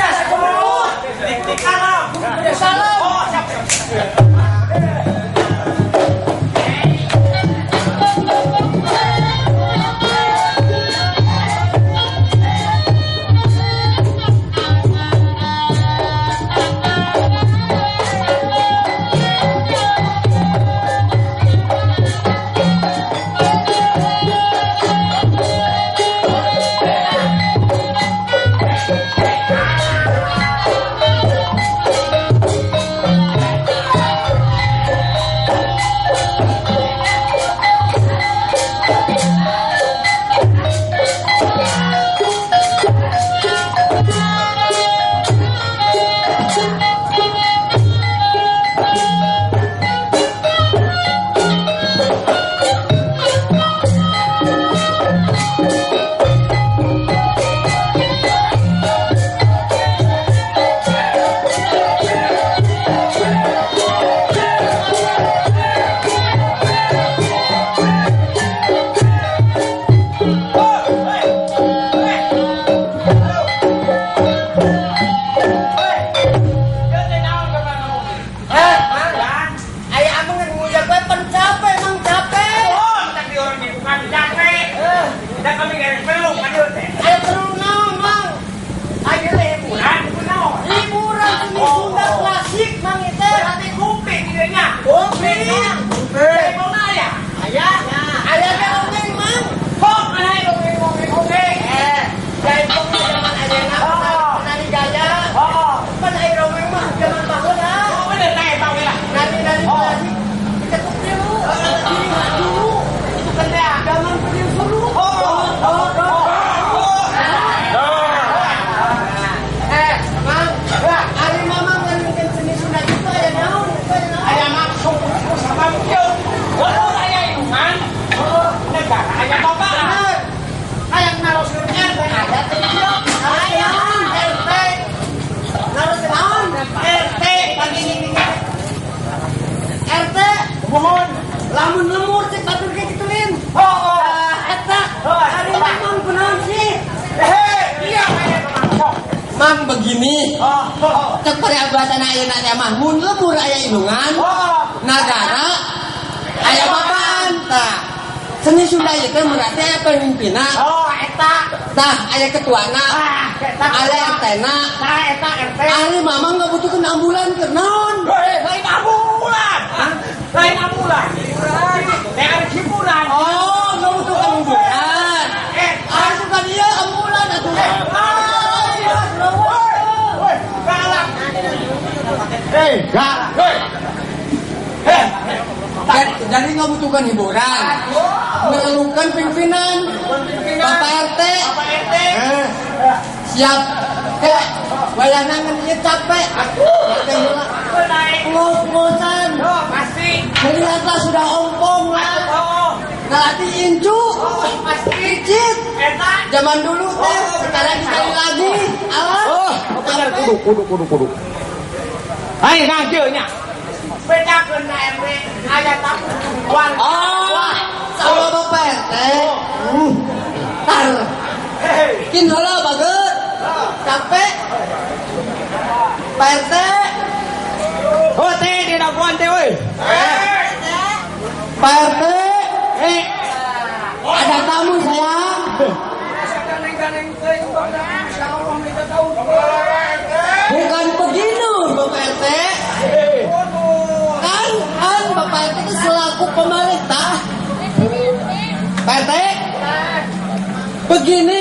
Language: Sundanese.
Jasa. Salam. Salam. Oh, siap. Mang begini, cek pariabasana ayeuna teh mah mun lembur aya indungan, nagara aya bapaan tah. Seni Sunda ieu teh berarti aya pemimpinna. Oh, eta. Tah aya ketuana. Ah, eta. Aya RT-na. Tah eta RT. Ari mamang ngabutuhkeun ambulan keur naon? Lain ambulan. Lain ambulan. Teh ari hiburan. Oh, ngabutuhkeun ambulan. Ari bukan ieu ambulan atuh. Jadi ngabutuhkan hiburan, memerlukan pimpinan, Bapak RT, siap, wayahna ngan ieu capek, ngos-ngosan, melihatlah sudah ompong lah, ngalati incu, picit, zaman dulu teh, sekarang dicari lagi, alah, kudu kudu kudu kudu. Hai, nah kieu nya. Bedakeun na RW aya tamu. Oh, sama Bapak RT. Tar. Kin heula bager. Capek. Pak RT. Oh, teh di daguan teh euy. Pak RT. Ada tamu sayang. Bukan begini Bapak RT. Kan Bapak RT itu selaku pemerintah. Pak RT, begini